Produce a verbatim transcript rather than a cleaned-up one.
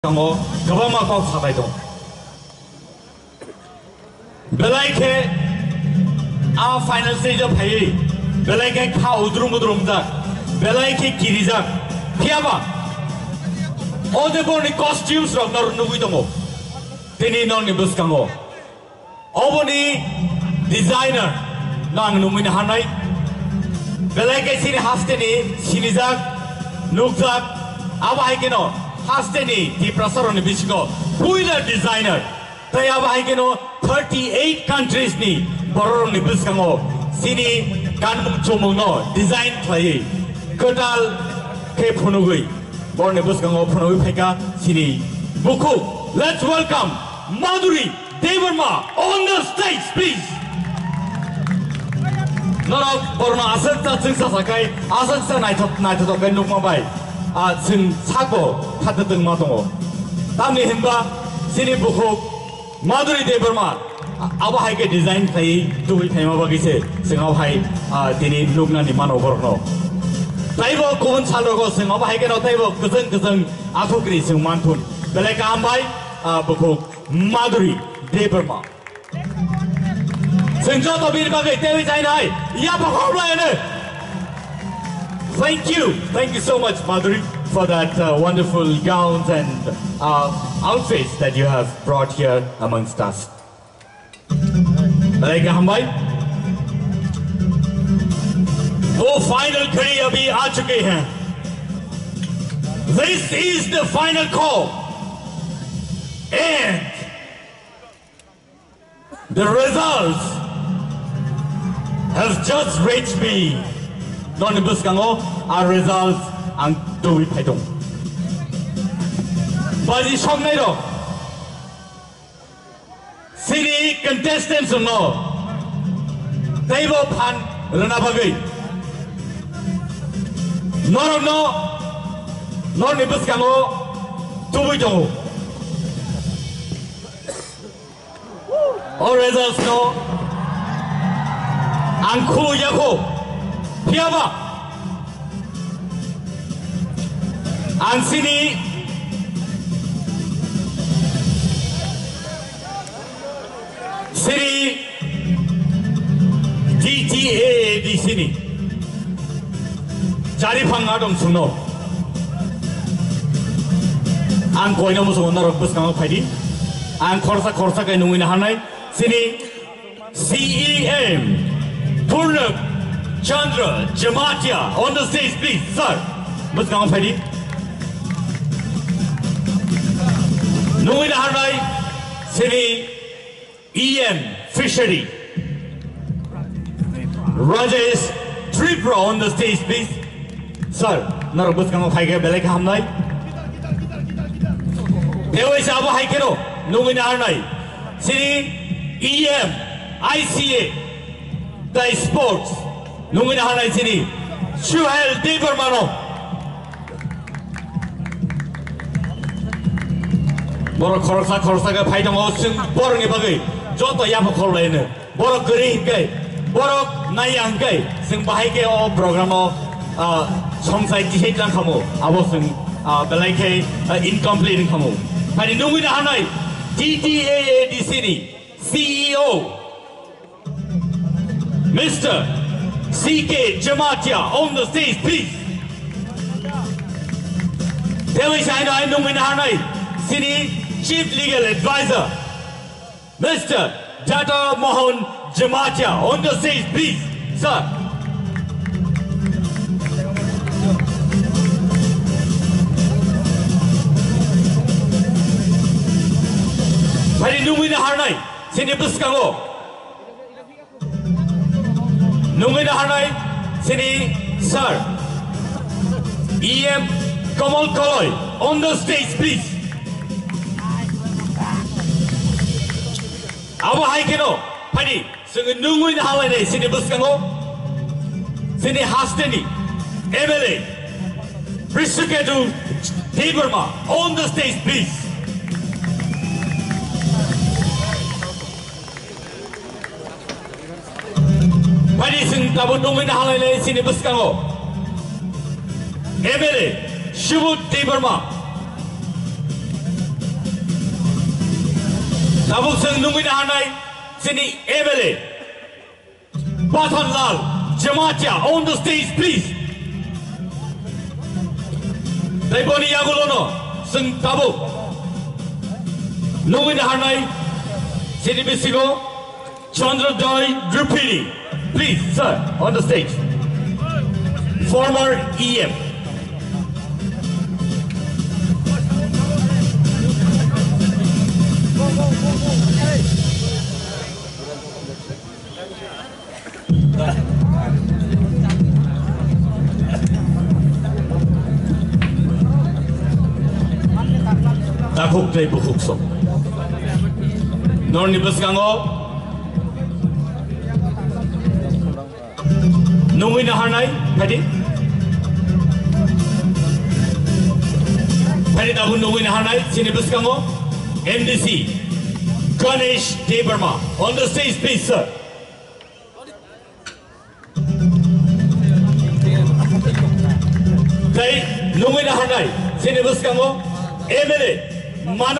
Tongo, kwbangma kok sabai tongo. Belai khe a final stage o phaiwi, belai khe kha udrum udrum jak, belai khe kirijak. Phiyaba o je borni costumes rok norok nugwi tongo tini norokni bwskango. Oboni designer no ang nungwi naharnai. Belai khe chini hasteni sinijak, nukjak, abo hai kheno hasteni Tiprasarokni bisingo puila designer. Tei abo hai kheno thirty eight countries ni bororokni bwskango chini kanmung chumungno design khlaiwi kwtal khe phunugwi borokni bwskango phunugwi phaikha chini bukhuk. Let's welcome Madhuri Debbarma on the stage, please. Norok borno aswk ta chwngsa sakai, aswk ta naithok, naithothok khe nukma bai, a, chwng sakbo khatatwng ma tongo. Tamni hinba chini bukhuk Madhuri Debbarma, a, abo hai khe design khlaiwi tubui phaima bagwi se chwng abo hai, a, tini nuknani mano borokno. Taibo kubun salrogo chwng abo hai kheno taibo kwchwng kwchwng akhukri chwng manthun. Belai kaham bai, a, bukhuk Madhuri Debbarma. Chwng joto bini bagwi teiwi chainai, yapha khorlaino. Thank you. Thank you so much, Madhuri, for that, uh, wonderful gowns and, uh, outfits that you have brought here amongst us. Belai kaham bai. वो final घड़ी अभी आ चुकी है. This is the final call. And the results have just reached me. Noni bwskango a results ang tubui phai tongo. Baji soknai rok, chini contestants no teibo phan rwna bagwi norokno norni bwskango tubui tongo. O results no ang khuluk ya kho. Phiyaba ang chini, chini D T A A D C ni chari phang adong suno. Ang koino musumo norok bwskango phaidi. Ang khorsa khorsa kai nungwi naharnai. Chini C E M Purnab Chandra Jamatia on the stage, please, sir. Bwskango phaidi. Nungwi naharnai chini E M Fishery, Rajesh Tripura on the stage, please. Sir, norok bwskango phaikhe belai khe hamnai. Tei waisa abo hai kheno nungwi naharnai. Chini E M I C A tei sports nungwi naharnai chini Suhel Debbarma no. Borok khoroksa khoroksa khe phai tongo, chwng borokni bagwi joto yapha khorlaino. Borok kwrwi hwnkhe, borok naiya hwnkhe, chwng bahai khe o program o, ah, songsai tisai tlang khamu, abo chwng, ah, belai khe, ah, incomplete wng khamu. Hani nungwi naharnai T T A A D C ni C E O, Mister C K Jamatia on the stage, please. Tei waisa haino hai nungwi naharnai chini Chief Legal Advisor, Mister Jata Mohan Jamatia on the stage, please, sir. Phai nungwi naharnai chini bwskango nungwi naharnai chini sir, E M Kamal Koloi, on the stage, please. Abo hai kheno, phaidi, chwng nungwi naharlainai chini bwskango, chini hasteni M L A, Brishiketu Debbarma, on the stage, please. Phaidi chwng tabuk nungwi naharlainai chini bwskango M L A Subodh Debbarma. Tabuk chwng nungwi naharnai chini M L A Pathan Lal Jamatia on the stage, please. Tei boni yagulono chwng tabuk nungwi naharnai chini bisingo Chandra Joy Rupini, please, sir, on the stage. Former E M. Takhuk tei bukhuk song. Norni bwskango nungwi naharnai, phaidi. Phaidi tabuk nungwi naharnai, chini bwskango M D C Ganesh Debbarma. On the stage, please, sir. Tei nungwi naharnai, chini bwskango M L A Mano